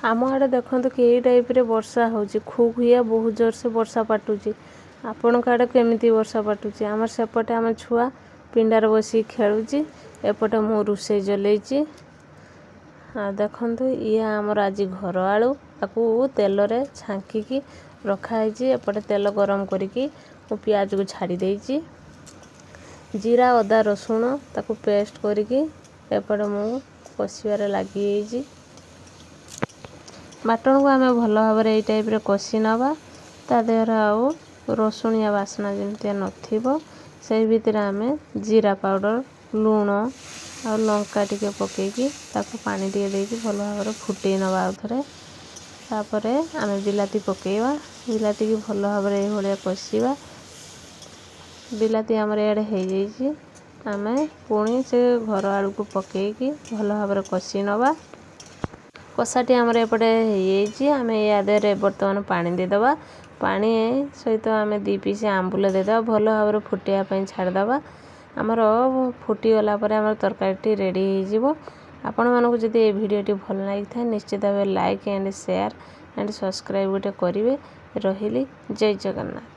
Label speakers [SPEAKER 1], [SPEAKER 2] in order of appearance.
[SPEAKER 1] ଆମ ଆଡ଼େ ଦେଖନ୍ତୁ କେଇ ଟାଇପ୍ରେ ବର୍ଷା ହେଉଛି। ଖୁଆ ବହୁତ ଜୋରସେ ବର୍ଷା ପାଟୁଛି। ଆପଣଙ୍କ ଆଡ଼େ କେମିତି ବର୍ଷା ପାଟୁଛି? ଆମର ସେପଟେ ଆମ ଛୁଆ ପିଣ୍ଡାରେ ବସିକି ଖେଳୁଛି, ଏପଟେ ମୁଁ ରୋଷେଇ ଚଲେଇଛି। ଆଉ ଦେଖନ୍ତୁ, ଇଏ ଆମର ଆଜି ଘର ଆଳୁ। ତାକୁ ତେଲରେ ଛାଙ୍କିକି ରଖାହେଇଛି। ଏପଟେ ତେଲ ଗରମ କରିକି ମୁଁ ପିଆଜକୁ ଛାଡ଼ି ଦେଇଛି। ଜିରା, ଅଦା, ରସୁଣ ତାକୁ ପେଷ୍ଟ କରିକି ଏପଟେ ମୁଁ କଷିବାରେ ଲାଗିଯାଇଛି। ବାଟଣକୁ ଆମେ ଭଲ ଭାବରେ ଏଇ ଟାଇପ୍ରେ କଷି ନେବା। ତା ଦେହରେ ଆଉ ରସୁଣିଆ ବାସ୍ନା ଯେମିତି ନଥିବ। ସେଇ ଭିତରେ ଆମେ ଜିରା ପାଉଡ଼ର, ଲୁଣ ଆଉ ଲଙ୍କା ଟିକେ ପକାଇକି ତାକୁ ପାଣି ଟିକେ ଦେଇକି ଭଲ ଭାବରେ ଫୁଟେଇ ନେବା ଆଉ ଥରେ। ତାପରେ ଆମେ ବିଲାତି ପକାଇବା। ବିଲାତିକି ଭଲ ଭାବରେ ଏଇଭଳିଆ କଷିବା। ବିଲାତି ଆମର ଇଆଡ଼େ ହେଇଯାଇଛି। ଆମେ ପୁଣି ସେ ଘର ଆଳୁକୁ ପକାଇକି ଭଲ ଭାବରେ କଷି ନେବା। କଷାଟି ଆମର ଏପଟେ ହେଇଯାଇଛି। ଆମେ ୟା ଦେହରେ ବର୍ତ୍ତମାନ ପାଣି ଦେଇଦେବା। ପାଣି ସହିତ ଆମେ 2 ପିସ୍ ଆମ୍ବୁଲ ଦେଇଦେବା। ଭଲ ଭାବରେ ଫୁଟିବା ପାଇଁ ଛାଡ଼ିଦେବା। ଆମର ଫୁଟିଗଲା ପରେ ଆମର ତରକାରୀଟି ରେଡ଼ି ହେଇଯିବ। ଆପଣମାନଙ୍କୁ ଯଦି ଏ ଭିଡ଼ିଓଟି ଭଲ ଲାଗିଥାଏ, ନିଶ୍ଚିତ ଭାବେ like and share and subscribe ଗୋଟେ କରିବେ। ରହିଲି, ଜୟ ଜଗନ୍ନାଥ।